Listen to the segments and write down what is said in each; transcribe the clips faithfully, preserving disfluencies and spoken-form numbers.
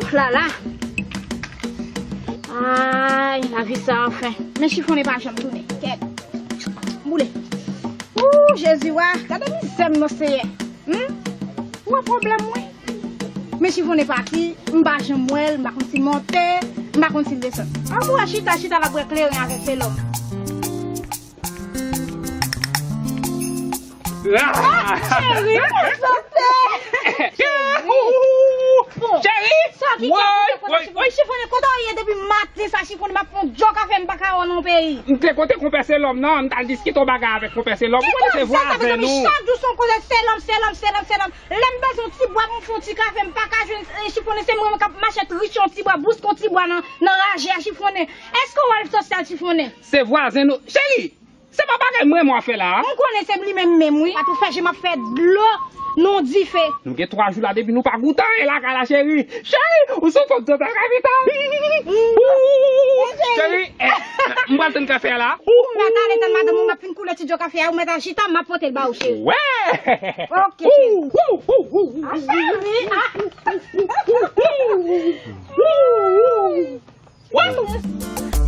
Klala. Ay, lavi sa anfen. Men chifonnen pa janm tounen. Kèt. Boule. Ooh, Jezi, wa. Gade mizè m non, Seyè. Hmm? Ou wè pwoblèm mwen? Men chifonnen pati, m pa janm wè l, m pa konn si l monte, m pa konn si l desann. An pou wè chita, chita l ap bwè kleren avèk selòm. Ah! Cheri, mwen sante. Cheri! Bon, cheri! Sa ki woy, kote, kote woy, chifonnen, woy, chifonnen, kote w ye depi maten sa chifonnen, m ap fè yon djò kafe, m pa ka wè w nan peyi. M te kote konpè Selòm nan, m t al diskite yon bagay avèk konpè Selòm. Ou konnen se vwazen nou. Chak jou se yon koze Selòm, Selòm, Selòm, Selòm. Lè m bezwen yon ti bwa pou m fè yon ti kafe, m pa ka jwenn, eh, chifonnen, se mwen k ap mache triche yon ti bwa, bouske yon ti bwa nan, nan raje a chifonnen. Èske w wè l sòsyal chifonnen? Se vwazen nou. Cheri! Se pa bagay mwen mwen fè la. M konnen se li menm menm wi. Sa tou fè je m ap fè dlo nan dife. Nou gen twa jou la depi nou pa goute anyen lakay la cheri. Cheri, ou sou fòk dlo sa kapital. Cheri, eh, m pral tann kafe a la. Ou mèt ale tann madanm ou m ap fin koule ti dlo kafe a, ou mèt al chita m ap pote l ba ou cheri. Wè. Ok cheri. Ah cheri, ah.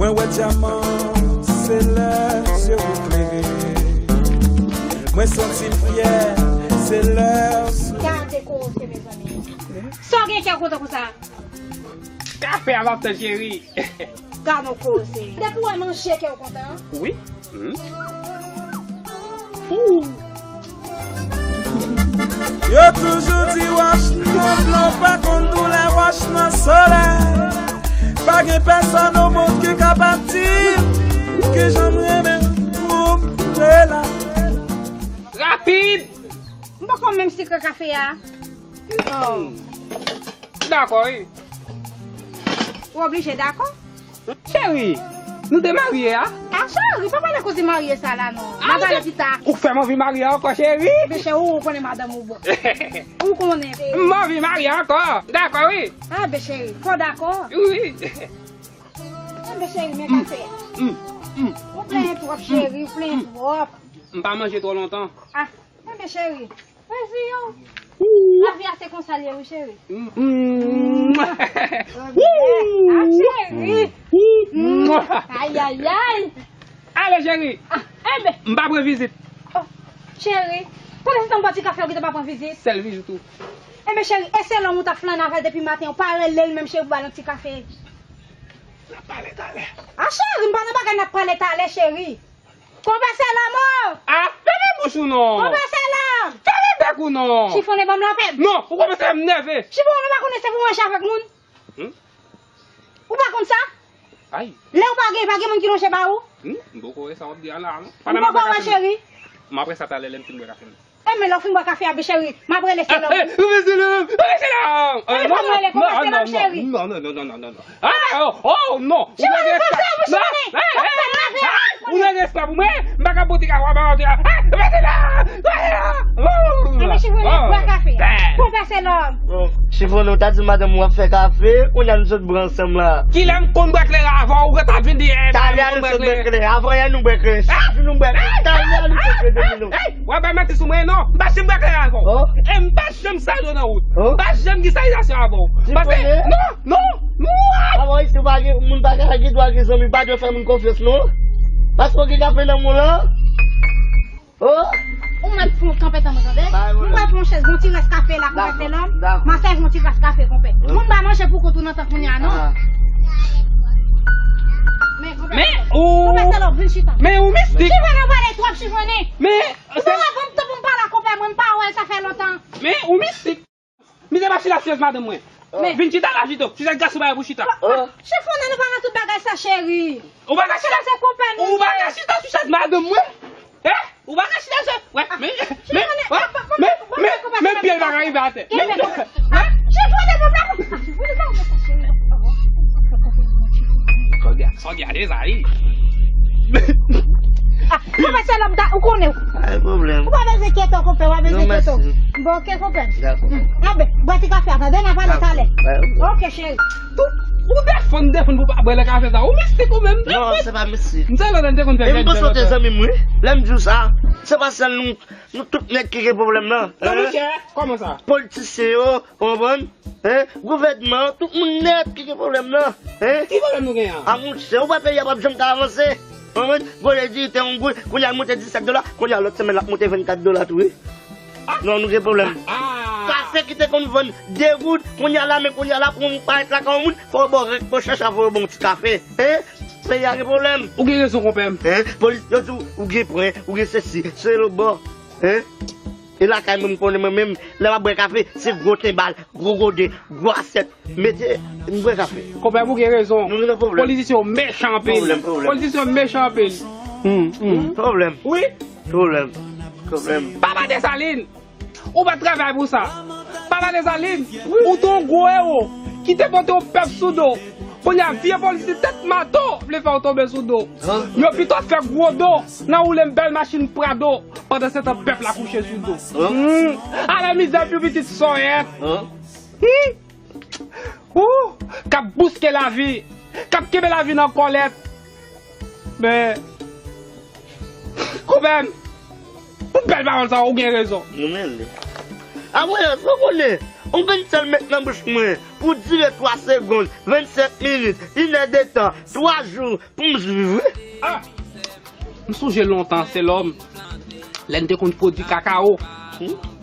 Mwen wè dyaman, se lè zye w klere. Mwen santi m fyè, se lè w souri. Gade koze mezanmi. Sa w gen kè w kontan konsa? Kafe a m ap tann cheri. Gade yon koze. Depi w wè manje kè w kontan. Wi. Hmm. Ooh. Yo toujou di wòch nan blo pa konn doulè wòch nan solèy. Pa gen pèsonn o mond ki kapab di m kijan m renmen pou m rela. Rapid! M poko menm sikre kafe a. Oh. Dakò, wi. Ou oblije dakò? Cheri, nou te marye a? A cheri, pa pale koze marye sa la non. N a pale pita. Ou fè m anvi marye ankò, cheri. Be cheri, ou konnen madanm ou bon. Ou konnen. M anvi marye ankò. Dakò, wi. A be cheri, fò dakò. Wi. A be cheri, men kafe a. Ou plenyen twòp, cheri, ou plenyen twòp. M pa manje twò lontan. A. Enben cheri, mezi yo. Lavi a se konsa l ye wi cheri. Ah cheri. Ayayay. Ale cheri. Ah, enben. M pa pran vizit. Oh, cheri, pandan se tan m bwè ti kafe ou gentan pa pran vizit. Sèl vizit ou. Enben cheri, e se lòm ou t ap flannen avè l depi maten, ou pa rele l menm cheri pou ba l yon ti kafe. N ap pale talè. Ah cheri, m pa nan bagay n ap pale talè cheri. Konpè Selòm o! Ah, fèmen bouch ou non! Konpè Selòm! Fèmen bèk ou non! Chifonnen ban m lapèd. Non, ou kòmanse fè m nève. Chifonnen ou pa konnen se pou manje avèk moun? Hmm? Ou pa konn sa? Ay. Lè ou pa gen, pa gen moun ki lonje ba ou? Hmm? M poko wè sa w ap di a la non. Ou poko wè cheri? M ap wè sa talè lè m fin bwè kafe m. E men lè w fin bwè kafe a, be cheri, m ap rele Selòm. Eh, eh, ou rele Selòm, ou rele Selòm. Eh, non, non, non, non, non, non, non, non, non, non. Ah, oh, oh, non. Ou pa gen respè. Non, eh, eh, eh, ou gen respè pou mwen. M pa ka pote kafe a ba ou. Eh, ou rele Selòm, ou rele Selòm. Oh, oh. Chifonnen, bwè kafe a. Konpè Selòm. Chifonnen, ou ta di madanm ou ap fè kafe, kounye a nou sot bwè ansanm la. Kilè m konn bwè kleren avan ou, ou gentan vin di, eh, talè a nou sot bwè kleren. Avan yè nou bwè kleren. Chak jou nou bwè kleren. Talè a nou sot bwè de mil. W ap bay manti sou mwen non. M pa janm bwè kleren avè w. E m pa janm sal dlo nan wout. M pa janm gen salizasyon avè w. Paske, non, non, non. Avan isit pa gen moun pa ka gen dwa gen zanmi, pa dwe fè moun konfyans non. Paske w gen kafe nan men w lan. Oh. Ou mèt pran kanpèt an mwen tande. M pral pran chèz, gon ti rès kafe la konpè Selòm. M a sèvi yon ti rès kafe konpè. Moun pa manje pou kont ou nan tan kounye a non. Men konpè Selòm, vin chita. Men ou mistik. Chifonnen pale twòp chifonnen. Men Ou pa wè ban m tan pou m pale ak konpè mwen, m pa wè l sa fè lontan. Men ou mistik. Mizè pa chita syèz madanm mwen. Vin chita la pito. Chita gason bagay pou chita. Chifonnen nou pa nan tout bagay sa cheri. Ou pa ka chita. Ou pa ka chita sou syèz madanm mwen. Hein? Ou pa ka chita sou. Wè, men, men, men, men, men pye l pa ka rive atè. Chifonnen pou m la. Chifonnen pa wè sa cheri. Sa w gade sa wi. Konpè, se lòm ta, ou konnen. Pa gen pwoblèm. Ou pa bezwen kyeto, konpè, ou pa bezwen kyeto. Bon, oke, konpè. Dakò. Anben, bwè ti kafe a, tande, n a pale talè. Oke, cheri. Ou defann, defann pou pa bwè lè kafe sa. Ou mistik ou menm. Non, se pa mistik. M se lè te konn fè. E m panse w te zanmi m, wi. Lè m di w sa, se pa sèl nou, nou tout nèg ki gen pwoblèm nan. Non, monchè, kòman sa? Politisyen yo, ou konprann? Hein? Gouvènman, tout moun nèt ki gen pwoblèm nan. Hein? Ki pwoblèm nou gen an? A monchè, ou wè peyi a p ap janm ka avanse. Ou konprann? Gwo lè di te yon goud, kounye a l monte disèt dola, kounye a lòt semèn l ap monte vennkat dola tou, wi. Non, nou gen pwoblèm. Kafe ki te konn vann de goud, kounye a la, men kounye a la, pou yon moun parèt lakay yon moun, fò w ba w rank pochèch avan w ba w yon ti kafe. Hein? Peyi a gen pwoblèm. Ou gen rezon, konpè m. Hein? Polis, yo di w, ou gen pwen, ou gen sesi, se lo bò. Hein? E lakay mwen, m konnen mwen menm, lè m ap bwè kafe, se gwo tenbal, gwo gode, gwo asyèt. Mete, m bwè kafe. Konpè, ou gen rezon. Nou gen pwoblèm. Politisyen yo mechan anpil. Pwoblèm, pwoblèm. Politisyen yo mechan anpil. Hmm, hmm. Pwoblèm. Wi. Pwoblèm. Pwoblèm. Papa Desalin, ou pa t travay pou sa. Papa Desalin, ou te yon gwo ewo ki te pote yon pèp sou do. Kounye a, vye politisyen tèt mato vle fè w tonbe sou do. Yo pito fè gwo do nan woule yon bèl machin Prado. Pandan se tan pèp la kouche sou do. Hmm. Ala mizè pou pitit sòyèt. Hmm. Ou k ap bouske lavi, k ap kenbe lavi nan kòlèt. Men, konpè m, pou bèl pawòl sa, ou gen rezon. Nou menm li. Amweyans, ou konnen, yon grenn sèl met nan bouch mwen pou dire twa segonn, vennsenk minit, inèdtan, twa jou, pou m viv, wi. Ah! M sonje lontan, se lòm. Lè n te konn pwodui kakawo,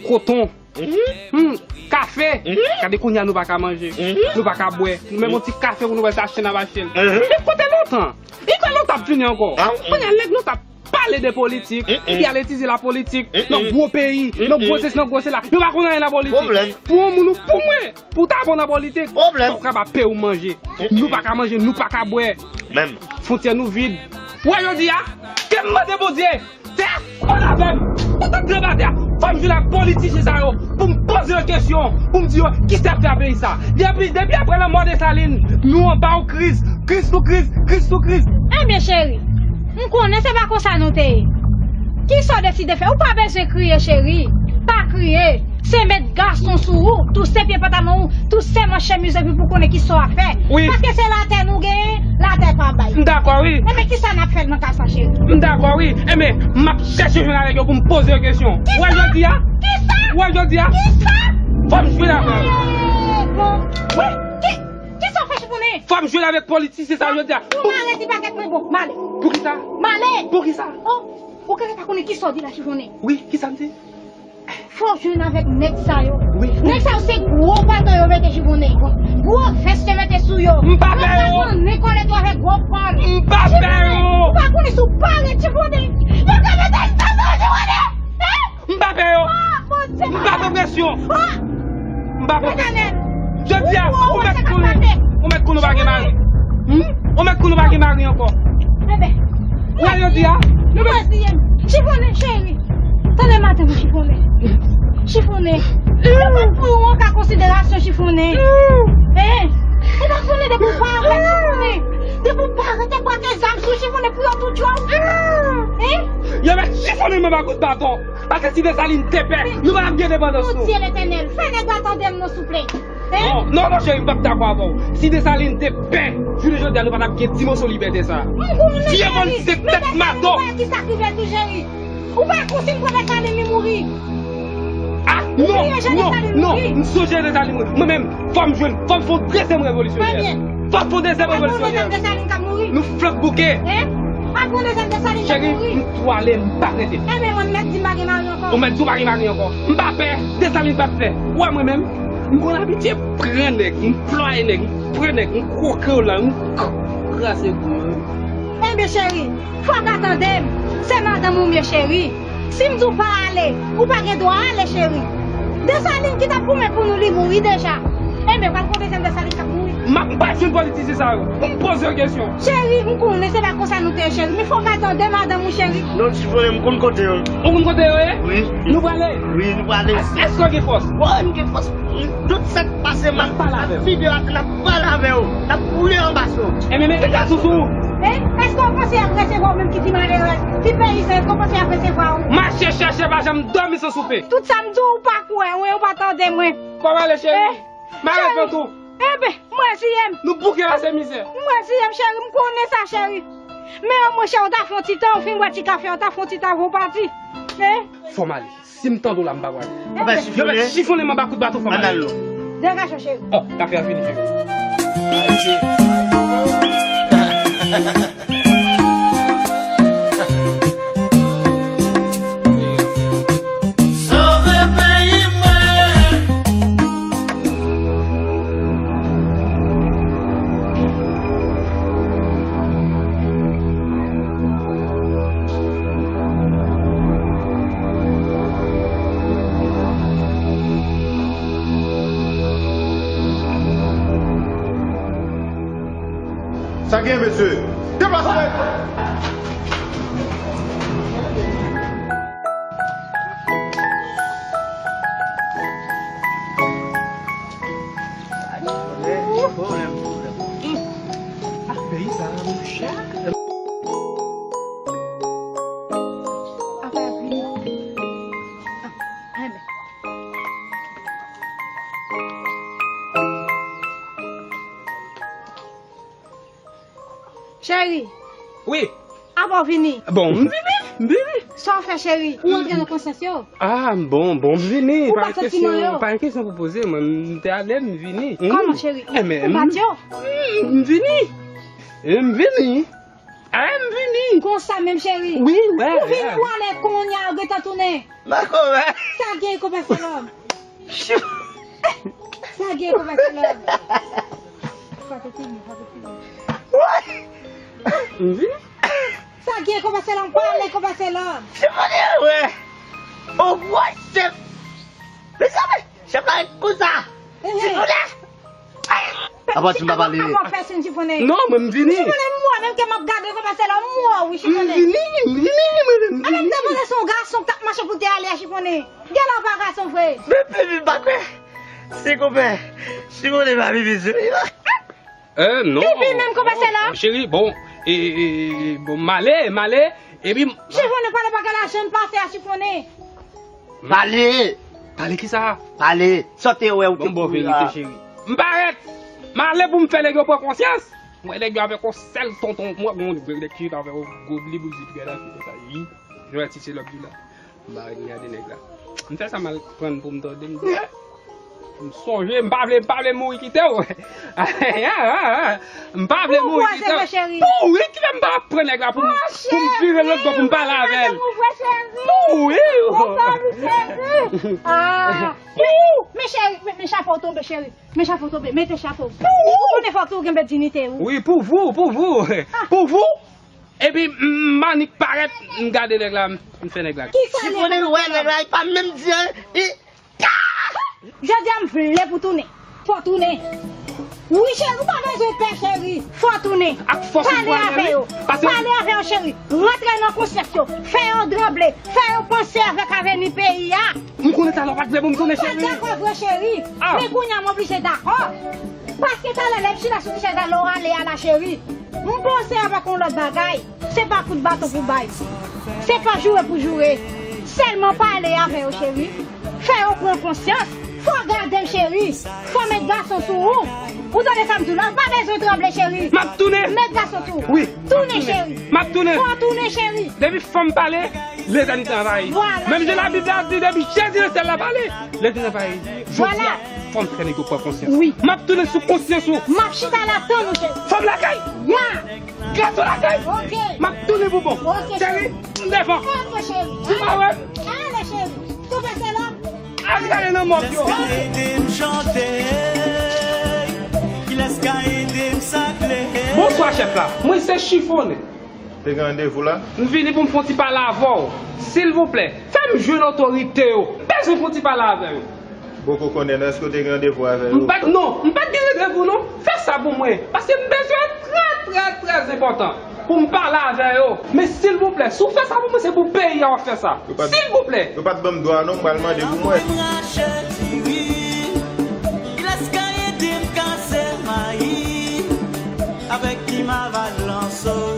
koton, hmm, kafe. Gade kounye a nou pa ka manje, nou pa ka bwè. Nou menm yon ti kafe pou nou bwè, se achte n ap achte l. Men kote lontan? Li fè lontan ap vini ankò. Kounye a nèg nou t ap pale de politik, epi al etize lapolitik, nan gwo peyi, nan gwo sesi, nan gwo sela. Yo pa konn anyen nan politik. Pou yon moun ou pou mwen, pou w ta bon nan politik, fò w kapab peye w manje. Nou pa ka manje, nou pa ka bwè. Fwontyè nou vid. Ou wè jodi a, ke m mande Bondye, tè a fon avè m. Pandan granmatè a, fò m jwenn ak politisyen sa yo pou m poze yo kesyon, pou m di yo kisa y ap fè a peyi sa. Depi, depi apre lanmò Desalin, nou anba yon kriz, kriz sou kriz, kriz sou kriz. Ebyen, cheri, m konnen se pa konsa nou te ye. Kisa w deside fè? Ou pa bezwen kriye, cheri. Pa kriye. Se met gason sou ou, touse pye pantalon ou, touse manch chemiz ou epi pou konnen kisa w ap fè. Paske se latè nou genyen, latè pa bay. M dakò, wi. Enben, kisa n ap fè nan ka sa, cheri? M dakò, wi. Enben, m ap chèche jwenn avèk yo pou m poze yo kesyon. Ou wè jodi a? Kisa? Ou wè jodi a? Kisa? Fò m jwenn avè yo. Eh, bon. Wi. Ki, kisa w fè, Chifonnen? Fò m jwenn avèk politisyen sa jodi a. Ou mare ti pakèt mwen, bon, m ale. Poukisa? M ale. Poukisa? Oh, ou genlè pa konnen kisa w di la, Chifonnen. Wi, kisa m di? Fò w jwenn avèk nèg sa yo. Wi. Nèg sa yo se gwo palto yo mete, Chifonnen. Gwo vès yo mete sou yo. M pa pè yo. Yo ka mannen kòlèt yo avèk gwo kòn. M pa pè yo. Chifonnen, ou pa konnen si w parèt, Chifonnen, yo ka mete l nan men w, Chifonnen. Hein? M pa pè yo. Ah, Bondye. M pa pè presyon. Ah. M pa pè presyon. Jodi a, ou mèt konnen, ou mèt konnen ou pa gen mari. Hmm? Ou mèt konnen ou pa gen mari ankò. Enben, ou wè jodi a? Ou mèt konnen. Chifonnen, cheri. Tande madanm ou, Chifonnen. Chifonnen. Yo pa pran ou an ka konsiderasyon, Chifonnen. Hein? Ou pa konnen depi w parèt, Chifonnen. Depi w parèt, yo brake zam sou Chifonnen pou yo touche w. Hein? Yo mèt Chifonnen menm a kout baton. Paske si Desalin te pè, nou pa t ap gen endepandans nou. Bondye Letènèl, fè nèg la tande m non, souple. Hein? Non, non, non, cheri, m p ap dakò avè w. Si Desalin te pè, jounen jodi a, nou pa t ap gen ti moso libète sa. M konnen, cheri. Vye politisyen tèt mato. Men Desalin, ou wè kisa k rive tou, cheri. Ou pa konn si m pran Desalin li mouri. Ah, non, non, non, m sonje Desalin mouri. Mwen menm, fò m jwenn, fò m fè yon dezyèm revolisyonè. Trè byen. Fò m fè yon dezyèm revolisyonè. Desalin k ap mouri. Nou flank bouke. Hein? Apre yon dezyèm Desalin k ap mouri. Cheri, m twale, m pa rete. Enben, mwen mèt di m pa gen mari ankò. Ou mèt di w pa gen mari ankò. M pa pè, Desalin pa t pè. Ou wè mwen menm, m konn abitye pran nèg, m plwaye nèg, m pran nèg, m kwoke w la, m k-, krase kou w. Enben, cheri, fò w ka tande m. Se madanm ou m ye, cheri. Si m di w pa ale, ou pa gen dwa ale, cheri. Desalin ki t ap goumen pou nou, li mouri deja. Enben, pral gon dezyèm Desalin k ap mouri. M ap, m pa jwenn politisyen sa yo pou m poze yo kesyon. Cheri, m konnen se pa konsa nou te ye, cheri. Men fò w ka tande madanm ou, cheri. Non, Chifonnen, m konn kote yo. Ou konn kote yo ye? Wi. Nou prale? Wi, nou prale. Èske w gen fòs? Wi, m gen fòs. Tout sa k pase, m ap pale avè w. Fidèl, n ap pale avè w. N ap boule anba so. Enben, mete gason sou ou. Hein? Èske w panse y ap resevwa w menm ki ti malerèz, ti peyizan, èske w panse y ap resevwa w? Mache chèche pa janm dòmi san soupe. Tout sa m di w, ou pa kwè mwen, ou pa tande mwen. Kòman ale, cheri? Eh, m arete nan tou. Enben, m reziye m. Nou bouke la, se mizè. M reziye m, cheri, m konnen sa, cheri. Men omwen, cheri, w ta fè yon ti tan, ou fin bwè ti kafe, w ta fè yon ti tan avan w pati. Eh? Fò m ale. Si m tande w la, m pa pral. Enben, yo mèt chifonnen m anba kout baton, fò m ale. Degaje w, cheri. Oh, kafe a fini, cheri. Sove peyi mwen. Sa gen, mesye? Deplase! Pwoblèm, pwoblèm, pwoblèm. Ah, peyi sa, monchè. Apa vini. Ah, enben. Cheri. Wi. Apa w vini? Bon, m vini, m vini. Sa w fè, cheri? Ou antre nan konsyans yo? Ah, bon, bon, m vini. Ou pa santi mwen yo? Pa gen kesyon, pa gen kesyon pou poze, mwen, m te ale, m vini. Kòman, cheri? Ou bat yo? M vini. M vini. Eh, m vini. Konsa menm, cheri? Wi, wè. Ou vini, ou ale, kounye a, ou gentan tounen. Mako, wè. Sa gen, konpè Selòm. Sa gen, konpè Selòm. Sa te fini, sa te fini. Wè. M vini. Sa gen, konpè Selòm, pale, konpè Selòm. Chifonyè, wè. O, wè, chèf. Mezanmi, chèf la, konsa. Chifonyè. Apa ti m pa pale? Apa w fè siy chifonnen? Non, mwen m vini. Chifonnen, m wè menm ke m ap gade konpè Selòm, m wè w, wi, chifonnen. M vini, m vini, mwen menm m vini. Alò, m te panse se yon gason k t ap mache pou te ale a, chifonnen. Genlè w pa gason vre. Men pipi m pa kwè. Si konpè chifonnen pa pipi sou li non. Euh, non. Pipi menm konpè Selòm. Cheri, bon, e, e, e, bon, m ale, m ale, epi m... Chifonnen, pale bagay la, jan l pase a, chifonnen. Pale! Pale kisa? Pale! Sa w te wè ou te kouri la? Ban m ba w verite, cheri. M parèt! M ale pou m fè nèg yo pran konsyans. M wè nèg yo avèk yon sèl tonton. M wè yon nèg ki avèk yon gwo blibouzi pi gade fi konsa. Yi. Jwè ti se lòt di la. M parèt m gade nèg la. M fè sa m al pran pou m tande m di. M sonje, m pa vle, m pa vle mouri kite w. M pa vle mouri kite w. Pou wi ki fè m pa pran nèg la pou m, pou m vire lòt bò pou m pale avè l. Pou wi. Men cheri, men, men chapo w tonbe, cheri. Men chapo w tonbe, mete chapo w. Ou konnen fòk tou w kenbe diyite w. Wi, pou vou, pou vou. Pou vou. Epi m annik parèt, m gade nèg la, m fè nèg la. Kisa nèg la? Chifonnen wè nèg la, li pa menm di anyen. Jodi a m vle pou tounen. Fò tounen. Wi, cheri, ou pa bezwen pè, cheri. Fò tounen. Ak fòs ou pwale, wi. Pale avè yo. Pale avè yo, cheri. Rantre nan konsyans yo. Fè yo tranble. Fè yo panse avèk avni peyi a. M konnen talè w pa t vle pou m tounen, cheri. Ou pa dakò vre, cheri. Men kounye a m oblije dakò. Paske talè lè m chita sou ti chèz la, lè w ale a la, cheri. M panse avèk yon lòt bagay. Se pa kout baton pou bay. Se pa joure pou joure. Sèlman pale avè yo, cheri. Fè yo pran konsyans. Fò w gade m, cheri. Fò w met gason sou ou. Ou tande sa m di w la? Ou pa bezwen tranble, cheri. M ap tounen. Met gason sou ou. Wi. Tounen, cheri. M ap tounen. Fò w tounen, cheri. Depi fanm pale, Letènite anvayi. Menm jan Labib la di, depi Jezi nan syèl la pale, Letènite anvayi. Jodi a, fò m fè nèg yo pran konsyans. Wi. M ap tounen sou konsyans ou. M ap chita la tann ou, cheri. Fanm lakay. Ya. Gason lakay. Ok. M ap tounen pou bon. Ok, cheri. M devan. Ok, cheri. Ou pa wè m? Ale, cheri. Tou pase la. Al gade nan mòg yo. Kilès ka ede m chante? Kilès ka ede m sakle? Bonswa, chèf la. Mwen se Chifonnen. Te gen randevou la? M vini pou m fè yon ti pale avè w. Silvouplè, fè m jwenn otorite yo. M bezwen fè yon ti pale avè yo. Poko konnen non, èske w te gen randevou avè yo? M pa t, non, m pa t gen randevou non. Fè sa pou mwen, paske m bezwen trè, trè, trè enpòtan pou m pale avè yo. Men silvouplè, si w fè sa pou mwen, se pou peyi a w ap fè sa. Silvouplè. Yo pa t ban m dwa non, m pral mande pou mwen. Kilès ka ede m kase mayi avèk ki m aval lanso?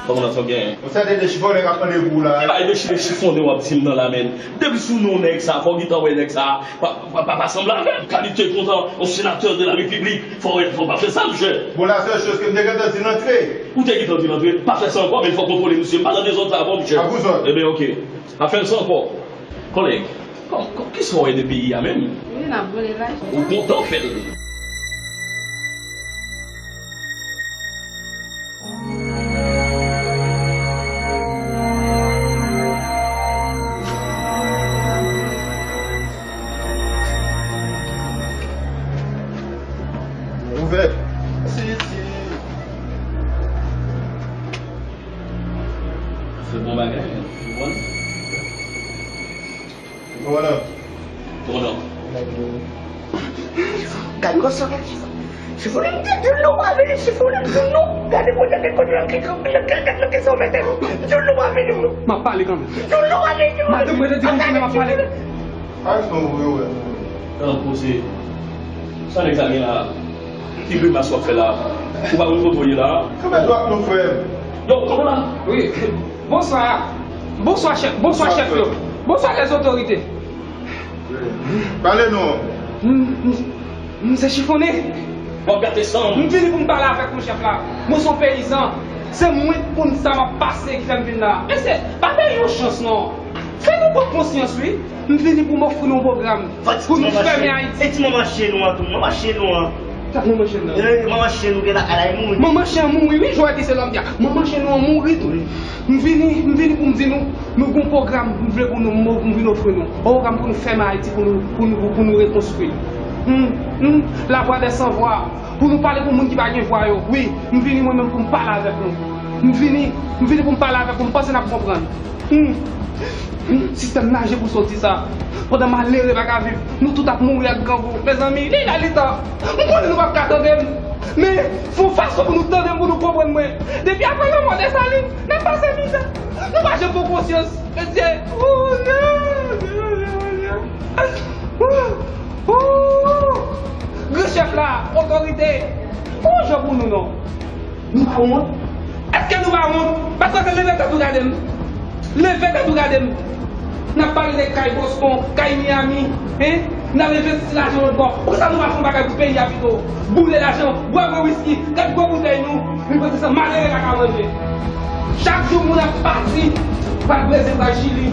Kòman sa w genyen? Yon sèten de chifonnen k ap mande pou w la. Ki bagay de chi-, de chifonnen w ap di m nan la, menm? Depi sou non nèg sa, fò w gentan wè nèg sa pa, pa, pa, pa sanble avè m. Kalite kontan, yon senatè de la repiblik, fò w, fò w pa fè sa, monchè. Bon, la sèl choz ke m te gentan di l antre. Ou te gentan di l antre? Pa fè sa ankò, men fò w kontwole misye. M pa nan dezòd sa ankò, monchè. A vous autres. Ebyen, oke. Pa fè l sa ankò. Kòlèg, kòm, kòm, kisa w wè de peyi a menm? Wi, n ap vole la. Ou kontan fè l. Ouvè. Si, si. Se bon bagay, ou konprann? Komandan. Komandan. Gad kòsa. Chifonnen m te di w non pa vini, chifonnen m di w non. Gade kote de kote nan ki, nan ki, nan ki sa w mete nou. Di w non pa vini non. M ap pale kanmenm. Di w non pa vini. Madanm mwen te di m chifonnen m ap pale. Aksyon ou yo wè. Tankou se sa nèg sa gen la. Ki grimas w ap fè la? Ou pa konn kote w ye la? Kanpe dwat nou, frè m. Yo, kanpe la. Wi. Bonswa. Bonswa, chèf. Bonswa, chèf yo. Bonswa, les autorités. Pale non. M, m, m se chifonnen. W ap gate san m. M vini pou m pale avèk nou, chèf la. Mwen se yon peyizan. Se mwen konn sa m ap pase ki fè m vin la. Mesye, pa bay yon chans non. Fè nou pran konsyans, wi. M vini pou m ofri nou yon pwogram pou nou fèmen Ayiti. E ti manman chen nou an tou, manman chen nou an. Sa k manman chen nan? E, manman chen nou gen lakay la, li mouri. Manman chen an mouri, wi, Joël ki se lòm ki a. Manman chen nou an mouri tou. M vini, m vini pou m di nou, nou gon pwogram m vle pou nou, m, m vin ofri nou. Yon pwogram pou nou fèmen Ayiti, pou nou, pou nou, pou nou rekonstwi. Hmm, hmm, la voix des sans voix. Pou nou pale pou moun ki pa gen vwa yo. Wi, m vini mwen menm pou m pale avèk nou. M vini, m vini pou m pale avèk nou, m panse n ap konprann. Hmm. Hmm. Sistèm naje pou soti sa. Pandan malere pa ka viv, nou tout ap mouri ak grangou. Mezanmi, li la li tan. M konnen nou p ap ka tande m. Men, fè yon fason pou nou tande m, pou nou konprann mwen. Depi apre lanmò Desalin, n ap pase mizè. Nou pa janm pran konsyans. Mesye, oh, gran chèf la, otorite, pa yon jan pou nou non. Nou pa wont? Èske nou pa wont? Paske leve tèt ou gade m. Leve tèt ou gade m. N ap pale de kay Boston, kay Miami, hein? N ap envesti lajan lòt bò. Poukisa nou pa fè yon bagay pou peyi a pito? Boule lajan, bwè gwo wiski, gad gwo boutèy nou. Li panse se malere pa ka manje. Chak jou moun ap pati, pral Brezil, pral Chili.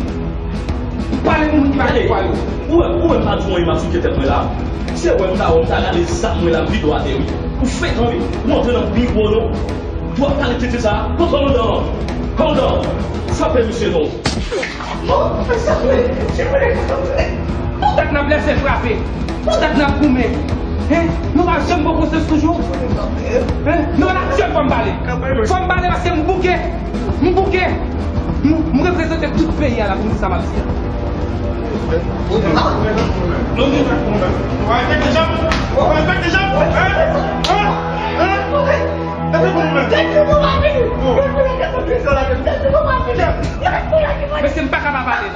Pale pou moun ki pa gen vwa yo. Ou wè, ou wè m pa di w anyen, m ap souke tèt mwen la. Se wè m ta wè, m ta rale zam mwen la, m vide w atè, wi. Ou frekan, wi. Ou antre nan biwo nou. Dwa kalite sa. Kot kòmandan an? Kòmandan, frape misye non. Bon, sa vle, si vle, sa vle. Poutèt n ap lèse frape, poutèt n ap goumen. Hein? Nou pa janm pran konsyans toujou. Hein? Non, la, sèl fò m pale. Fò m pale paske m bouke. M bouke. M, m reprezante tout peyi a la pou m di sa m ap di a. Mesye, m pa ka pa pale.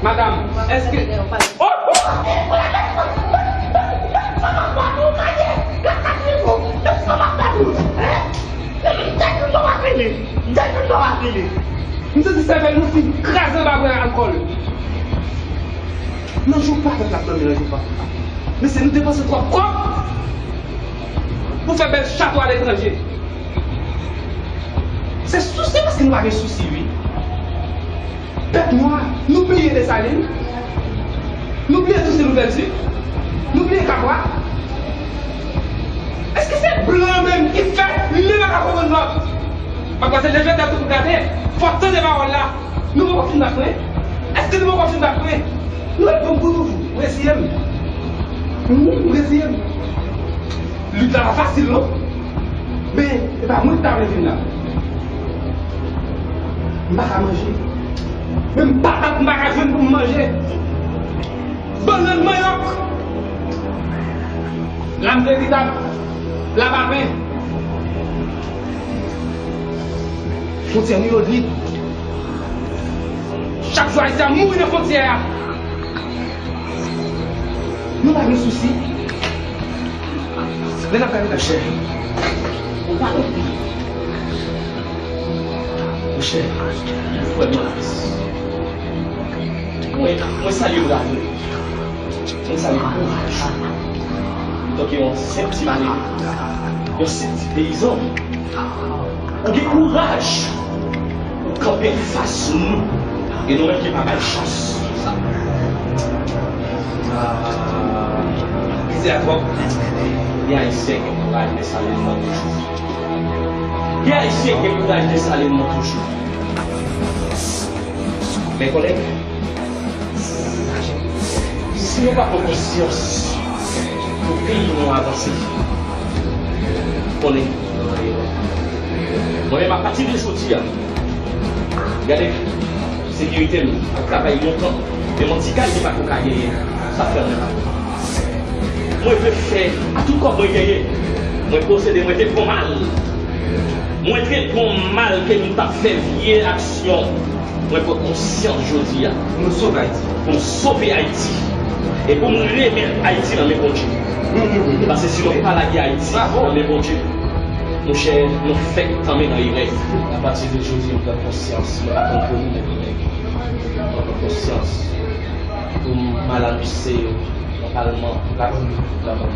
Madanm, èske... M santi sèvèl nou fin kraze anba bwè alkòl. Nan jou pa, pèp la dòmi nan jou pa. Mesye, nou depanse twòp kòb pou fè bèl chato aletranje. Se sousi paske nou pa gen sousi, wi. Pèp nwa, nou bliye Desalin? Nou bliye Tousen Louvèti? Nou bliye Kabwa? Èske se blan menm ki fè li pa ka konprann lòt? Paske leve tèt ou pou gade, fò w tande pawòl la. Nou poko fin bat mwen? Èske nou poko fin bat mwen? Nou ret bon kou toujou. Ou reziye m? Wi, ou reziye m? Lit la pa fasil non. Men, e pa mwen ki ta vle vin la. M pa ka manje. Menm patat m pa ka jwenn pou m manje. Bannann, manyòk. Lam veritab. Lapapen. Fwontyè nou yo vid. Chak jou Ayisyen ap mouri nan fwontyè a. Nou pa gen sousi. Lè n ap gade la chè. Ou pa konprann. Monchè, frè m, mwen, mwen salye bravo. Mwen salye kouraj. Antanke yon senp ti male, yon senp ti peyizan, ou gen kouraj pou kanpe anfas nou. E nou menm ki pa bay chans. Ah, mizè twòp. Gen Ayisyen gen kouraj Desalin nan toujou. Gen Ayisyen gen kouraj Desalin nan toujou. Men kòlèg, si nou pa pran konsyans pou peyi nou avanse, konnen nou nan erè. Mwen menm, apati de jodi a, gade, sekirite m ap travay lontan, men yon ti kay ki pa ko ka genyen, sa fè mwen mal. Mwen vle fè a tout kòb mwen genyen. Mwen posede, mwen te pran mal. Mwen te pran mal ke nou t ap fè vye aksyon. Mwen pran konsyans jodi a. Pou nou sove Ayiti. Pou nou sove Ayiti. E pou nou remèt Ayiti nan men Bondye. Paske si nou pa lage Ayiti nan men Bondye, monchè, nou fèk tanmen nan erè. Apati de jodi, mwen pran konsyans. Mwen pa konn pou nou, men mwen pran konsyans. Pou m al anonse yo nan palman, la, la,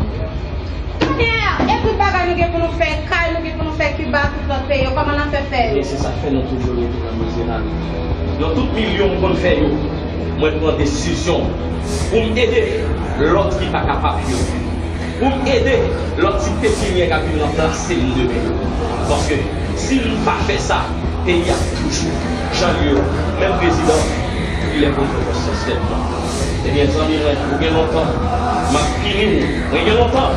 Kè, e tout bagay nou gen pou nou fè, kay nou gen pou nou fè Kiba, tout lòt peyi yo, kòman n ap fè fè yo? E se sa k fè nou toujou rete nan mizè la. Nan tout milyon m konn fè yo, mwen pran desizyon pou m ede lòt ki pa kapab yo. Pou m ede lòt ti pepinyè k ap vin ranplase m demen. Paske si m pa fè sa, peyi a toujou jan l ye, menm prezidan, li lè pou l pran konsyans tèt li. Ebyen, zanmi mwen, ou gen lontan m ap pini w. Mwen gen lontan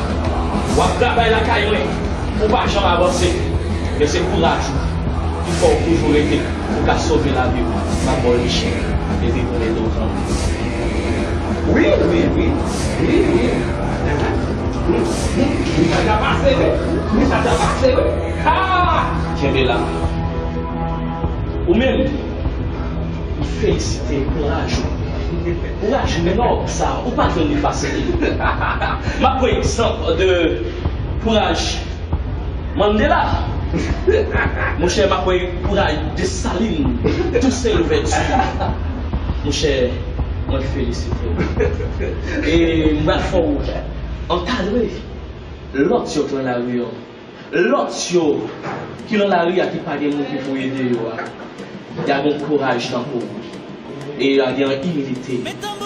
w ap travay lakay mwen, ou pa janm avanse. Men se kouraj ou ki fè w toujou rete, pou w ka sove lavi w. M ap ba w lechèk epi pou m ede w, zanmi. Wi, wi, wi. Wi, wi. Wi, sa ta pase, wi. Wi, sa ta pase, wi. Ah! Kenbe la. Ou menm, m felisite kouraj ou. Kouraj ou, men non, sa, ou pa jwenn li fasil. M ap pran egzanp de kouraj Mandela. Monchè, m ap wè kouraj Desalin, Tousen Louvèti. Monchè, mwen felisite w. E m pral fè w ankadre lòt yo ki nan lari an. Lòt yo ki nan lari a, ki pa gen moun ki pou ede yo a, y a gen kouraj tankou w. E y a gen imilite.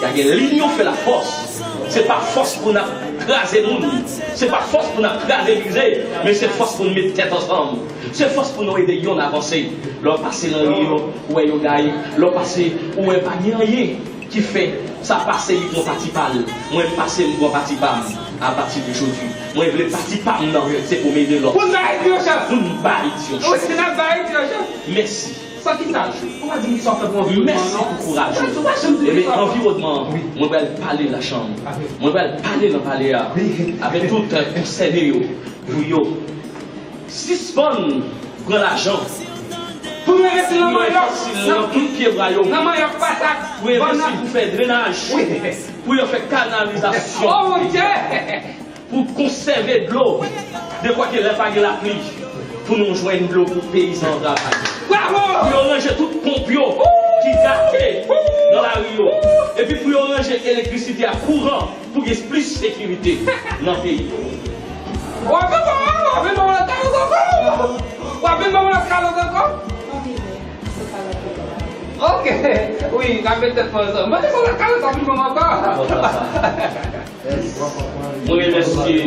Y a gen linyon fè la fòs. Se pa fòs pou n ap kraze moun. Se pa fòs pou n ap kraze brize. Men se fòs pou n met tèt ansanm. Se fòs pou nou ede yonn avanse. Lè w pase nan ri yo, ou wè yo gaye. Lè w pase, ou wè pa gen anyen ki fè sa pase, li pran pati pa l. Mwen pase, m pran pati pa m. Apati de jodi, mwen vle pati pa m nan, se pou m ede lòt. Pou n ba Ayiti yon chans. Pou n ba Ayiti yon chans. Wi, n ap ba Ayiti yon chans. Mèsi. San ki sa, ou pa di m sa w fè pou anviwònman an, non. Mèsi pou kouraj ou. Ou pa janm di m sa. Ebyen, anviwònman an, wi, mwen pral pale nan chanm. Mwen pral pale nan palè a. Wi. Avèk tout, euh, konsène yo, pou yo sispann pran lajan. Pou yo envesti nan manyòk, nan tout pyebwa yo. Nan manyòk, patat, bannann. Pou yo envesti pou fè drenaj. Wi. Pou yo fè kanalizasyon. Oh, mon Dieu! Pou konsève dlo, dekwa ke lè pa gen lapli, pou nou jwenn dlo pou peyizan an travay. Bravo! Pou yo ranje tout ponp yo ki gate nan lari yo. Epi pou yo ranje elektrisite a, kouran, pou gen plis sekirite nan peyi. W ap vin ban mwen, w ap vin ban mwen lòt kalòt ankò. W ap vin ban mwen lòt kalòt ankò. Ok. Wi, n ap met tèt mwen ansanm. Mande pou lòt kalòt, w ap vin ban mwen ankò. Mwen remèsye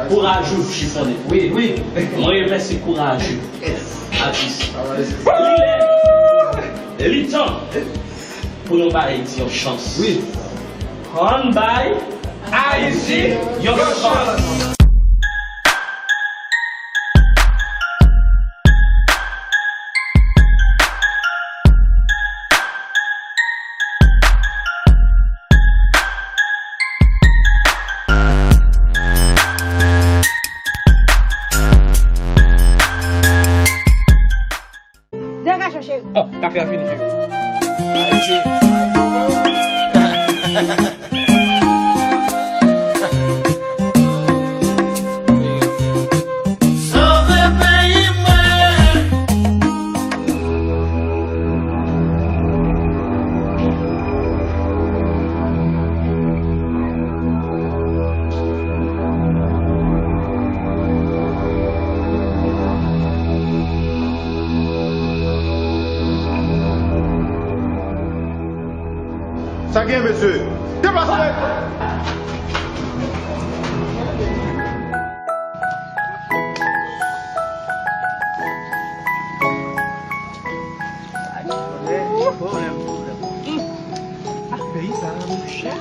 kouraj ou, Chifonnen. Wi, wi. Mwen remèsye kouraj ou, Atis. Li lè, li tan pou nou bay Ayiti yon chans. Wi. Ann bay Ayiti yon chans. Degaje w, cheri. Oh, kafe a fini, cheri. Ayiti. Byen, mesye. Deplase! Peyi sa, monchè.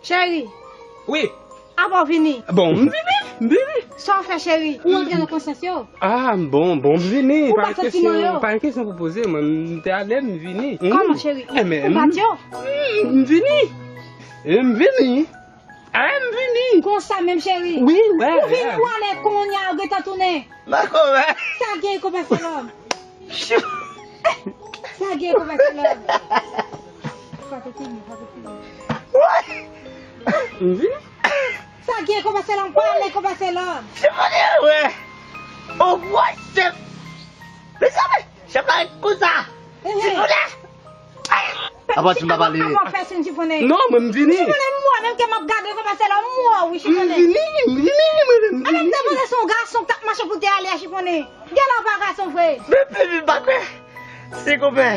Cheri. Wi. Apa w vini? Bon, m vini, m vini. Sa w fè, cheri? Ou antre nan konsyans yo? Ah, bon, bon, m vini. Ou pa gen kesyon, pa gen kesyon pou poze, mwen, m te ale, m vini. Kòman, cheri? Ou bat yo? M vini. M vini. Eh, m vini. Konsa menm, cheri? Wi, wè. Ou vini, ou ale, kounye a, ou gentan tounen. Mako, wè. Sa gen konpè se lòm. Sa gen konpè se lòm. Fò te fini, fò te fini. M vini. Sa gen konpè se lòm, pale konpè se lòm. Chifone, wè. O, wè, chèf. Mezanmi, chèf la konsa. Chifone. Apa ti m pa pale? Apa w fè si m chifone? Non, mwen m vini. Chifone, m wè menm ke m ap gade konpè se lòm, m wè wi chifone. M vini, m vini, mwen m vini. Anben m te panse se yon gason k t ap mache pou te ale a chifone. Genlè w pa gason vre. Men pipi m pa kwè. Se konpè.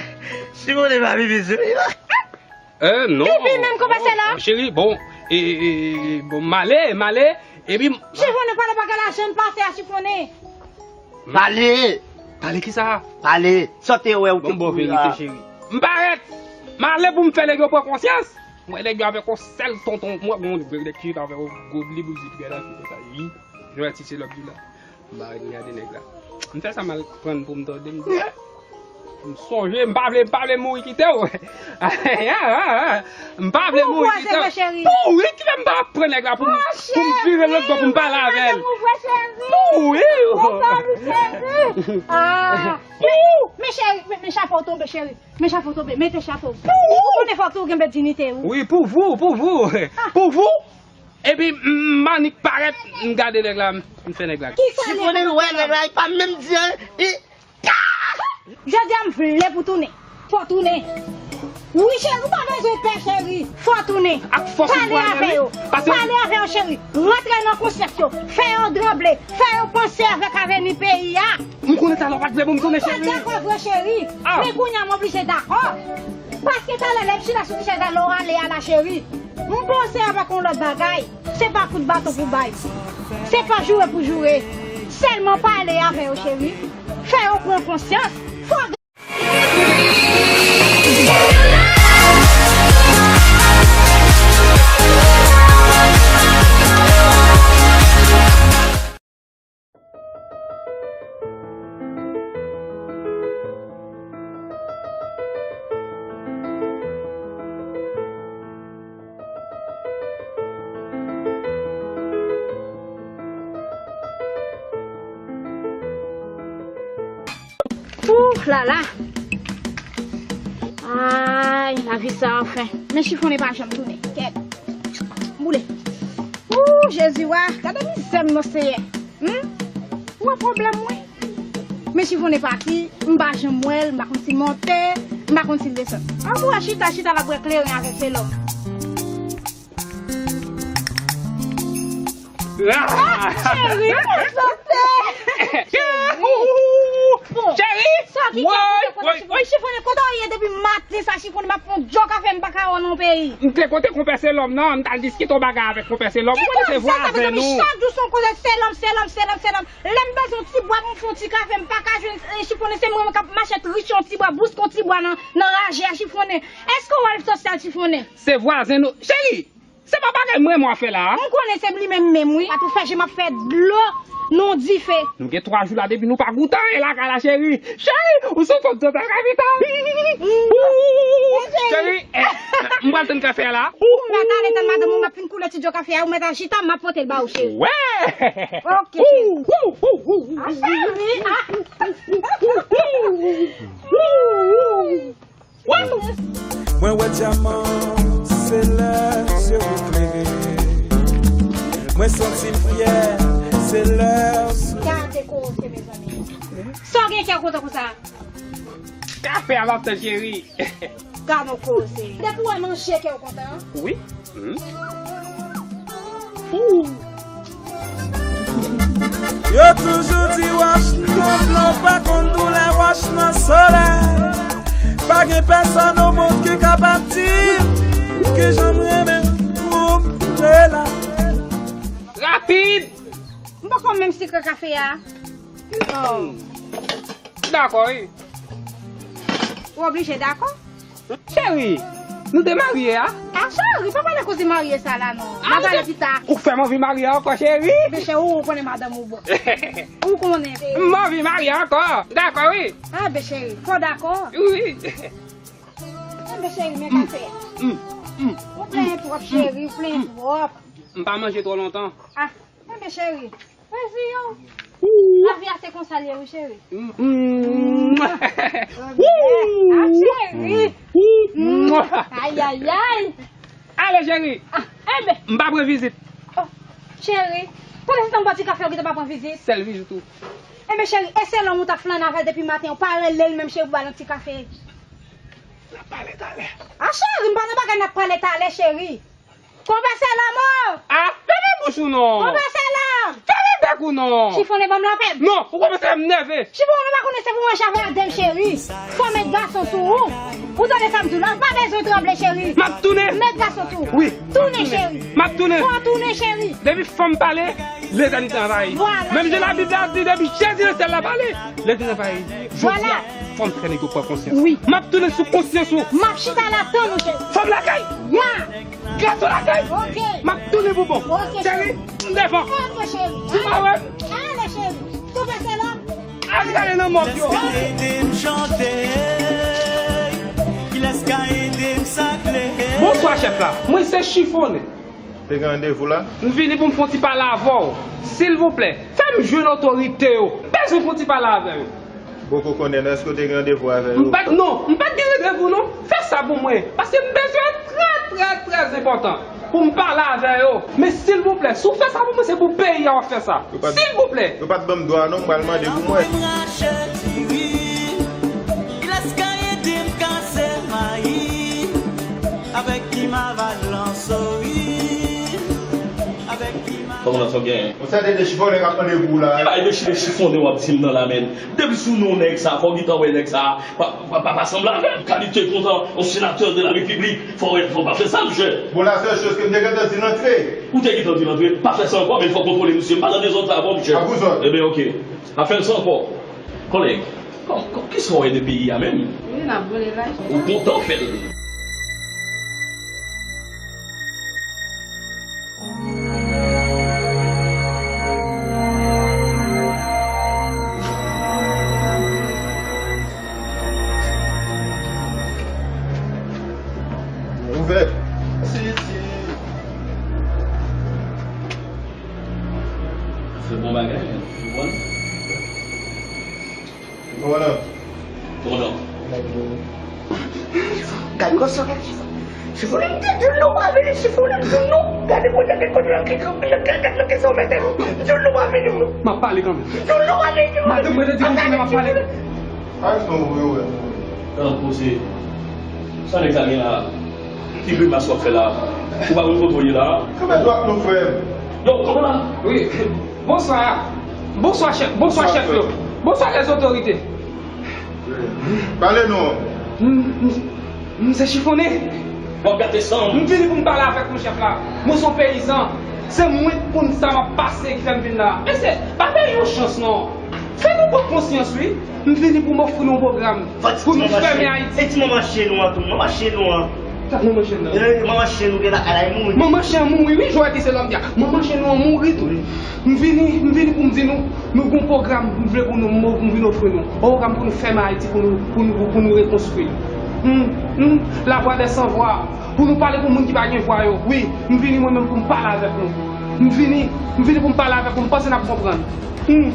Chifone pa pipi sou li non. Eh, non. Pipi menm konpè se lòm. Cheri, bon, e, e, e, bon, m ale, m ale, epi m... Chifone pale bagay la, jan m pase a chifone. Pale! Pale kisa? Pale! Sa w te wè ou te kouri a. Bon, bon, verite, cheri. M parèt! M ale pou m fè nèg yo pran konsyans. M wè nèg yo avèk yon sèl tonton. M wè yon nèg ki chita avèk yon gwo blibouzi tou gade fi konsa. Yi. Jwè ti se lòt di la. M pa gade nèg la. M fè sa m al pran pou m tande m di. M sonje, m pa vle, m pa vle mouri kite w. M pa vle mouri kite w. Pou wi ki fè m pa pran nèg la pou m, pou m vire lòt bò pou m pale avè l. Pou wi. Ah. Men, men cheri, men, men chapo w tonbe, cheri. Men chapo w tonbe, mete chapo w. Ou konnen fòk tou w genbe diyite ou. Wi, pou vou, pou vou. Pou vou. Epi m annik parèt, m gade nèg la, m fè nèg la. Kisa nèg la? Chifone, wè nèg la, li pa menm di anyen. Jodi a m vle pou tounen. Fò tounen. Wi cheri, ou pa bezwen pè cheri. Fò tounen. Ak fòs ou pale avè yo. Pale avè yo cheri. Rantre nan konsyans yo. Fè yo tranble. Fè yo panse avèk avni peyi a. M konnen talè w pa t vle pou m tounen cheri. M pa dakò vre cheri. Men kounye a m oblije dakò. Paske talè lè m chita sou ti chèz la lè w ale a la cheri. M panse avèk yon lòt bagay. Se pa kout baton pou bay. Se pa joure pou joure. Sèlman pale avè yo, cheri. Fè yo pran konsyans. Fò Ouh la la. Ay, lavi sa anfen. Men chifonnen pa janm tounen. Kèt. M boule. Ouh, Jezi wa, gade mizè m non Seyè. Hmm? Ou wè pwoblèm mwen? Men chifonnen pati, m pa janm wè l, m pa konn si l monte, m pa konn si l desann. An pou wè chita, chita l ap bwè kleren avèk se lòm. Ah, cheri, mwen sote. Cheri, sa ki gen kote, kote chifonnen? Chifonnen, kote w ye depi maten sa chifonnen? M ap fè yon djò kafe, m pa ka wè w nan peyi. M te konte konpè se lòm nan, m t al diskite yon bagay avèk konpè se lòm. Ou konnen se vwazen nou. Chak jou se yon koze se lòm, se lòm, se lòm, se lòm. Lè m bezwen yon ti bwa pou m fè yon ti kafe, m pa ka jwenn, eh, chifonnen, se mwen menm k ap mache triche yon ti bwa, bouske yon ti bwa nan, nan raje a chifonnen. Èske w wè l sosyal chifonnen? Se vwazen nou. Cheri, se pa bagay m renmen w ap fè la a. M konnen se li menm menm wi. Pa tou fè je m ap fè dlo nan dife. Nou gen twa jou la depi nou pa goute anyen lakay la cheri. Cheri, ou sou fòk dlo ta kapital. Cheri, eh, m pral tann kafe a la. Ou mèt ale tann madanm ou, m ap fin koule ti dlo kafe a, ou mèt al chita, m ap pote l ba ou cheri. Wè! Ok cheri. Ah, cheri, ah. Mwen wè dyaman, se lè zye w klere. Mwen santi m fyè, se lè w souri. Gade koze, mezanmi. Sa w gen kè w kontan konsa? Kafe a m ap tann cheri. Gade yon koze. Depi w wè manje kè w kontan. Wi. Yo toujou di wòch nan dlo pa konn doulè wòch nan solèy. Pa gen pèsonn o mond ki kapab di m kijan m renmen pou m rela. Rapid! M poko menm sikre kafe a. Oh. Dakò, wi. Ou oblije dakò? Cheri, nou te marye a? A cheri, pa pale koze marye sa la non. N a pale pita. Ou fè m anvi marye ankò, cheri. Ebyen cheri, ou konnen madanm ou bon. Ou konnen. M anvi marye ankò. Dakò, wi. A ebyen cheri, fò dakò. Wi. Ebyen cheri, men kafe a. Ou plenyen twòp, cheri, ou plenyen twòp. M pa manje twò lontan. A. Enben cheri, rezi yo. Lavi a se konsa l ye wi cheri. Ah cheri. Ayayay. Ale cheri. Enben. M pa pran vizit. Cheri, pandan se tan m bwè ti kafe ou gentan pa pran vizit. Sèl vizit ou. Enben cheri, e se lòm ou t ap flannen avè l depi maten, ou pa rele l menm cheri pou ba l yon ti kafe. N ap pale talè. A cheri, m pa nan bagay n ap pale talè cheri. Konpè Selòm o! A, fèmen bouch ou non! Konpè Selòm! Fèmen bèk ou non! Chifonnen ban m lapèn! Non, ou kòmanse fè m nève! Chifonnen pa konnen se pou mwen chave a de m cheri! Fò met gason sou ou! Ou tande sa m di w la, ou pa bezwen tranble cheri! M ap tounen! Met gason sou ou! Wi! Tounen cheri! M ap tounen! Fò tounen cheri! Depi fanm pale, Letènite anvayi! Vwala! Menm jan Labib la di, depi Jezi nan syèl la pale, Letènite anvayi! Jodi a, fò m fè nèg yo pran konsyans! Wi! M ap tounen sou konsyans ou! M ap chita la tann ou cheri! Fanm lakay! Ya! Gason lakay! Ok. M ap tounen pou bon. Ok, cheri, m devan. Ok, cheri. Si pa wè m. Ale, cheri. Tou pase la. Al gade nan mòg yo. Kilès ka ede m chante? Kilès ka ede m sakle? Bonswa, chèf la. Mwen se Chifonnen. Te gen randevou la? M vini pou m fè yon ti pale avè w. Silvouplè, fè m jwenn otorite yo. M bezwen fè yon ti pale avè yo. Poko konnen non, èske w te gen randevou avè yo? M pa t, non, m pa t gen randevou non. Fè sa pou mwen, paske m bezwen trè, trè, trè enpòtan pou m pale avè yo. Men silvouplè, si w fè sa pou mwen, se pou peyi a w ap fè sa. Silvouplè. Yo pa t ban m dwa non, m pral mande pou mwen. Kilès ka ede m kase mayi avèk ki maval lan sori? Avèk ki maval. Kòman sa w genyen? Yon sèten de Chifonnen k ap mande pou w la. Ki bagay de chi-, de Chifonnen w ap di m nan la, menn? Depi sou non nèg sa, fò w gentan wè nèg sa pa, pa, pa, pa sanble avè m. Kalite kontan yon senatè de la repiblik, fò w, fò w pa fè sa, monchè. Bon, la sèl choz ke m te gentan di l antre. Ou te gentan di l antre? Pa fè sa ankò, men fò w kontwole misye. M pa nan dezòd sa ankò, monchè. A bouzòt. Ebyen, oke. Pa fè l sa ankò. Kòlèg, kòm, kòm, kisa w wè de peyi a menm? Wi, n ap boule la. Ou kontan fè l. Ouvè. Se bon bagay, men. Ou konprann? Komandan. Komandan. Gad kòsa, gad Chifonnen. Chifonnen, m te di w non pa vini, Chifonnen, m di w non. Gade kote, gade kote, gade kote, gade kote sa w mete m. M di w non pa vini, non. M ap pale kanmenm. M di w non pa vini, non. Madanm mwen te di konsa, m ap pale. Aksyon ou yo wè. Tankou se, sa nèg sa gen la? Ki grimas w ap fè la? Ou pa konn kote w ye la? Kanpe dwat nou, frè m. Yo, kanpe la. Wi. Bonswa. Bonswa, chèf. Bonswa, chèf yo. Bonswa, lèzotorite. Pale non. M, m, m se Chifonnen. W ap gate san m. M vini pou m pale avèk nou, chèf la. Mwen se yon peyizan. Se mwen k konn sa m ap pase ki fè m vin la. Mesye, pa bay yo chans non. Fè nou pran konsyans, wi. M vini pou m ofri nou yon pwogram. Pou nou fèmen Ayiti. E ti manman chen nou an tou. Manman chen nou an. Sa manman chen nan? Eh, manman chen nou gen lakay la, li mouri. Manman chen an mouri, wi, Joël ki se lòm di a. Manman chen nou an mouri tou. Wi. M vini, m vini pou m di nou, nou gon pwogram, m vle pou nou, m, m vin ofri nou. Yon pwogram pou nou fèmen Ayiti, pou nou, pou nou, pou nou rekonstwi. Hmm, hmm, la voix des sans voix. Pou nou pale pou moun ki pa gen vwa yo. Wi, m vini mwen menm pou m pale avèk nou. M vini, m vini pou m pale avèk nou. M panse n ap konprann. Hmm.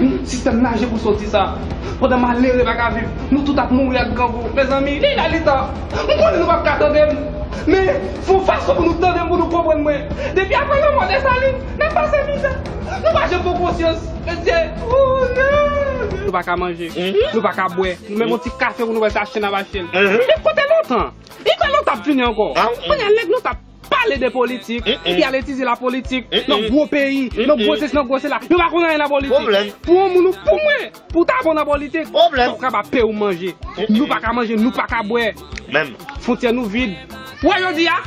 Hmm. Sistèm naje pou soti sa. Pandan malere pa ka viv, nou tout ap mouri ak grangou. Mezanmi, li la li tan. M konnen nou p ap ka tande m. Men, fè yon fason pou nou tande m, pou nou konprann mwen. Depi apre lanmò Desalin, n ap pase mizè. Nou pa janm pran konsyans. Mesye, oh, non. Nou pa ka manje. Mhm. Nou pa ka bwè. Nou menm yon ti kafe pou nou bwè, se achte n ap achte l. Mhm. Depi kote lontan? Li fè lontan ap vini ankò. Ah. Kounye a nèg lontan ap pale de politik, li al etidye lapolitik, nan gwo peyi, nan gwo sesi, nan gwo sela. Yo pa konn anyen nan politik. Pou yon moun ou pou mwen, pou w ta bon nan politik, fòk w kapab peye w manje. Nou pa ka manje, nou pa ka bwè. Fwontyè nou vid. Ou wè jodi a,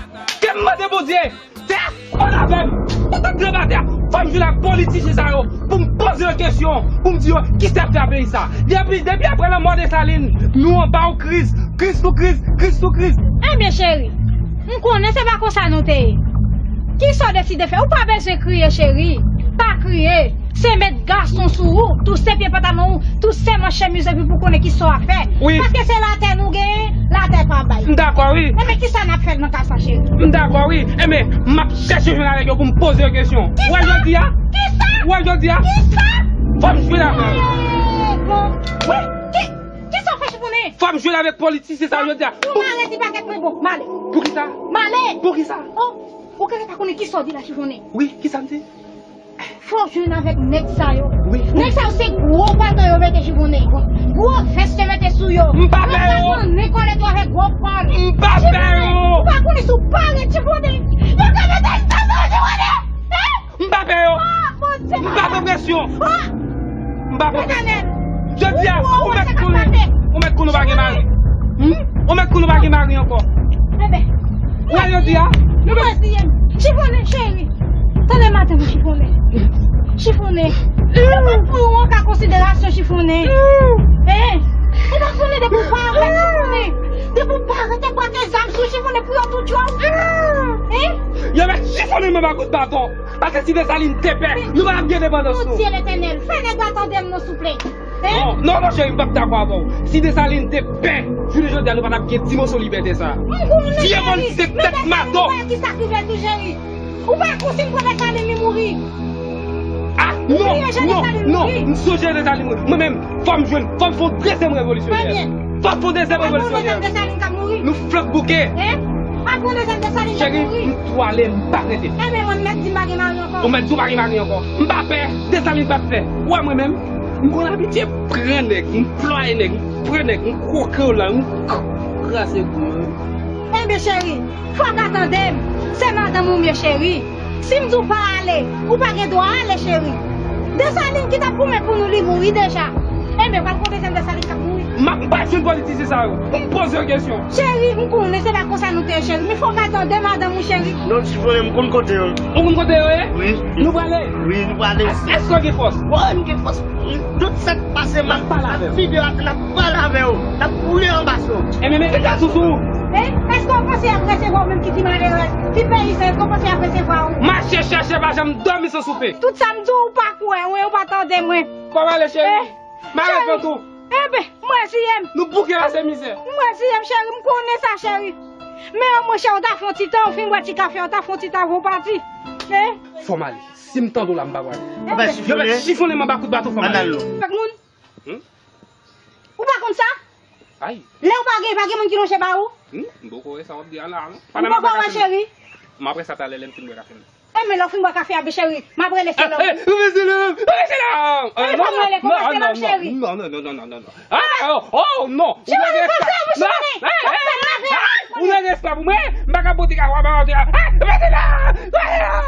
ke m mande Bondye, tè, ann avè m. Antank gran batè, fò m jwenn ak politisyen sa yo, pou m poze yo kesyon, pou m di yo, kisa y ap fè a peyi sa. Depi, depi apre lanmò Desalin, nou anba yon kriz, kriz sou kriz, kriz sou kriz. Ebyen, cheri, m konnen se pa konsa nou te ye. Kisa w deside fè? Ou pa bezwen kriye, cheri. Pa kriye. Se met gason sou ou, touse pye pantalon ou, touse manch chemiz ou epi pou konnen kisa w ap fè. Paske se latè nou genyen, latè pa bay. M dakò, wi. Enben, kisa n ap fè nan ka sa, cheri? M dakò, wi. Enben, m ap chèche jwenn avèk yo pou m poze yo kesyon. Ou wè jodi a? Kisa? Ou wè jodi a? Kisa? Fò m jwenn avè yo. Wi. Kisa w fè, Chifone? Fò m jwenn avèk politisyen sa jodi a. Ou mare ti pakèt mwen bon. M ale. Poukisa? M ale. Poukisa? Oh, ou genlè pa konnen kisa w di la, Chifone. Wi, kisa m di? Fò w jwenn avèk nèg sa yo. Nèg sa yo se gwo palto yo mete, Chifone. Gwo vès yo mete sou yo. M pa pè yo. Yo pa konnen kòlèt yo avèk gwo pàn. M pa pè yo. Ou pa konnen si w pa ret, Chifone, yo ka mete l nan do w, Chifone. Hein? M pa pè yo. M pa pran presyon. M pa pran presyon. Jodi a, ou mèt konnen, ou mèt konnen ou pa gen mari. Ou mèt konnen ou pa gen mari ankò. Enben, ou wè jodi a, nou mèt. Chifone, cheri. Tande madanm ou, Chifone. Chifone. Ou pa pran yon ka konsiderasyon, Chifone. Hein? Ou pa konnen depi ou pa avè Chifone. Depi ou pa rete brake zam sou Chifone pou yo tout yo. Hein? Yo mèt Chifone menm akout baton. Paske si Desalin te pè, nou pa t ap gen endepandans nou. Bondye Letènèl, fè nèg la tande m non, souple. Non, non, non, cheri, m p ap dakò avè w. Si Desalin te pè, jounen jodi a, nou pa t ap gen ti moso libète sa. Vye politisyen tèt mato. Ou pa konn si m pran Desalin li mouri. Ah, non, non, non, m sonje Desalin mouri. Mwen menm, fò m jwenn, fò m fè yon dezyèm revolisyonè. Fò m fè yon dezyèm revolisyonè. Nou flank bouke. Cheri, m pwale, m pa rete. Ou mèt di w pa gen mari ankò. M pa pè, Desalin p ap fè. Ou wè mwen menm, m konn abitye pran nèg, m plwaye nèg, m pran nèg, m kwoke w la, m k-, krase kou. Enben cheri, fò w ka tande m. Se madanm ou m ye, cheri. Si m di w pa ale, ou pa gen dwa ale, cheri. Desalin ki t ap goumen pou nou, li mouri deja. Enben, pral gon dezyèm Desalin k ap mouri. M ap, m pa jwenn politisyen sa yo pou m poze yo kesyon. Cheri, m konnen se pa konsa nou te ye, cheri. Men fò w ka tande madanm ou, cheri. Non, Chifone, m konn kote yo. Ou konn kote yo ye? Wi. Nou prale? Wi, nou prale. Èske w gen fòs? Wi, m gen fòs. Tout sa k pase m ap pale avè w. N ap pale avè w. N ap boule anba sou. Enben, mete gason sou ou. E, èske w panse y ap resevwa w menm ki ti malerèz, ti peyizan, èske w panse y ap resevwa w? Mache chèche, pa janm dòmi san soupe. Tout sa m di w, ou pa kwè mwen, ou pa tande mwen. Kòman ale, cheri? M a reponn tou. Enben, m reziye m. Nou bouke la, se mizè. M reziye m, cheri, m konnen sa, cheri. Men omwen, cheri, w ta fè yon ti tan, ou fin bwè ti kafe, w ta fè yon ti tan avan w pati. Fò m ale. Si m tande w la, m pa pral. Enben, yo mèt Chifone m anba kout baton, fò m ale. Avèk moun. Hmm? Ou pa konn sa? Ay. Lè ou pa gen, pa gen moun ki lonje ba ou. Hmm? M poko wè sa w ap di a la, non. Ou poko wè, cheri. M ap wè sa talè lè m fin bwè kafe m. Enben, lè w fin bwè kafe a, bebe cheri, m ap rele se lòm. Rele se lòm! Rele se lòm! Enben, fò m rele, kòman se lòm, cheri? Non, non, non, non, non, non, non. Ah, oh, oh, non! Ou gen respè pou mwen? M pa ka pote kafe a, m pa ka pote kafe a. Rele se lòm! Rele se lòm!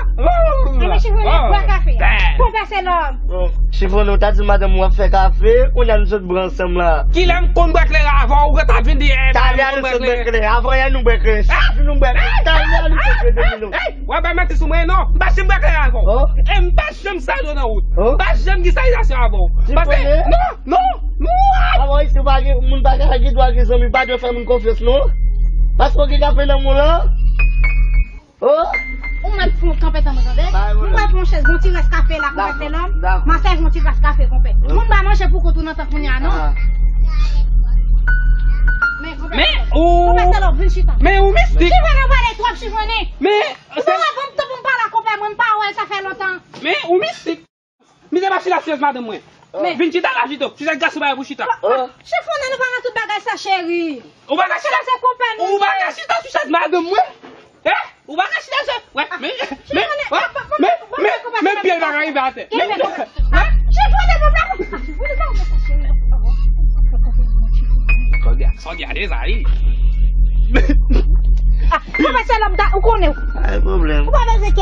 Enben, cheri, bwè kafe a. Konpè se lòm. Bon, Chifone, ou ta di madanm ou ap fè kafe, kounye a nou sot bwè ansanm la. Kilè m konn bwè kleren avan ou, ou ta vin di, eh, talè a nou sot bwè kleren. Avan yè nou bwè kleren. Chak jou nou bwè kleren. Talè a nou sot bwè de mil. W ap bay manti sou mwen, non. M pa janm bwè kleren avan ou. E m pa janm sale nan wout. M pa janm gen salizasyon avan ou. Paske, non, non, non. Avan isi, ou pa gen, moun pa ka gen dwa gen zanmi, pa dwe fè moun konfyans, non. Paske w gen kafe nan men w lan. Oh! Ou mèt fè yon kanpe tan mwen tande. Ou mèt fè yon chèz, gon ti rès kafe la, konpè se lòm. M a sèvi yon ti rès kafe, konpè. Moun pa manje pou kont ou nan tan kounye a, non. Men, konpè se lòm, vin chita. Men ou mistik. Chifone, ou pale twòp, Chifone. Men, ou pa wè bon tan pou m pale a konpè mwen, m pa wè l, sa fè lontan. Men ou mistik. Mizè pa chita syèz madanm mwen. Vin chita la pito. Chita gason bagay pou chita. Chifone, nou pa nan tout bagay sa, cheri. Ou pa ka chita. Chita se konpè nou. Ou pa ka chita sou chèz madanm mwen. Hein? Ou pa ka chita sou. Wè, men, men, men, men, men pyè l pa ka rive atè. Chifone, nou pa. Sòdya, sòdya, deza, wi. Ah, konpè se lòm, ou konnen.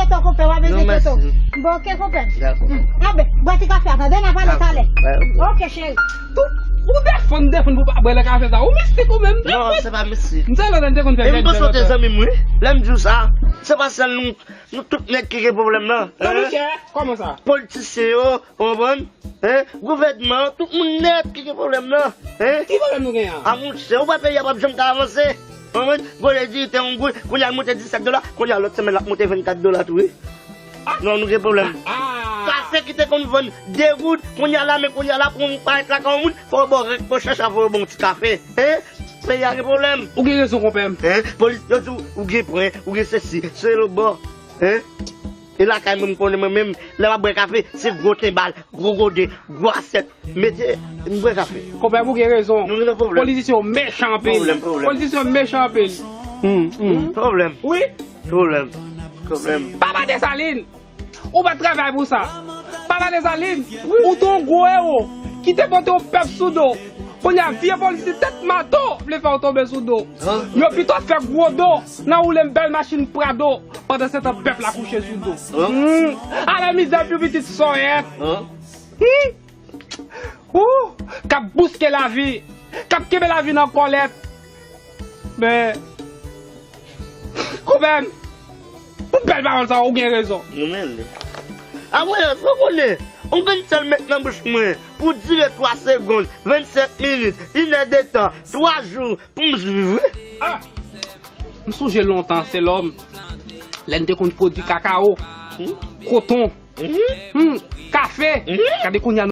Tò konpè, w ap vin toto. Bon, oke, konpè. Dakò. Anben, bwè ti kafe a, tande, n a pale talè. Oke, cheri. Ou defann, defann pou pa bwè lè kafe sa. Ou mistik ou menm. Non, se pa mistik. M se lè te konn fè. E m panse w te zanmi m, wi. Lè m di w sa, se pa sèl nou, nou tout nèg ki gen pwoblèm nan. Non, monchè, kòman sa? Politisyen yo, ou konprann? Hein? Gouvènman, tout moun nèt ki gen pwoblèm nan. Hein? Ki pwoblèm nou gen an? A monchè, ou wè peyi a p ap janm ka avanse. Ou konprann? Gwo lè di te yon goud, kounye a l monte disèt dola, kounye a lòt semèn l ap monte vennkat dola tou, wi. Non, nou gen pwoblèm. Kafe ki te konn vann de goud, kounye a la, men kounye a la, pou yon parèt lakay yon moun, fò w ba w rèk pou chacha, fò w ba w yon ti kafe. Hein? Peyi a gen pwoblèm. Ou gen rezon, konpè m. Hein? Polis, yo di w, ou gen pwen, ou gen sesi, se lo bò. Hein? E lakay mwen, m konnen mwen menm, lè m ap bwè kafe, se gwo tenbal, gwo gode, gwo asyèt. Mete, m bwè kafe. Konpè, ou gen rezon. Nou gen pwoblèm. Politisyen yo mechan anpil. Pwoblèm, pwoblèm. Politisyen yo mechan anpil. Hmm, hmm. Pwoblèm. Wi. Pwoblèm. Pwoblèm. Papa Desalin, ou pa t travay pou sa. Papa Desalin, ou te yon gwo ewo ki te pote yon pèp sou do. Kounye a, vye polisye tèt mato vle fè w tonbe sou do. Yo pito fè gwo do nan woule yon bèl machin Prado. Pandan se tan pèp la kouche sou do. Hmm. Ale mizè pou pitit sòyèt. Hmm. Ou k ap bouske lavi, k ap kenbe lavi nan kòlèt. Men, konpè m, pou bèl pawòl sa, ou gen rezon. Nou men li. Apre, fò konnen, yon grenn sèl met nan bouch mwen pou dire twa segonn, vennsenk minit, inèdtan, twa jou, pou m swiv, wi. Ah! M sonje lontan, se lòm. Lè n te konn pwodui kakao, koton, hmm, kafe. Gade kounye a,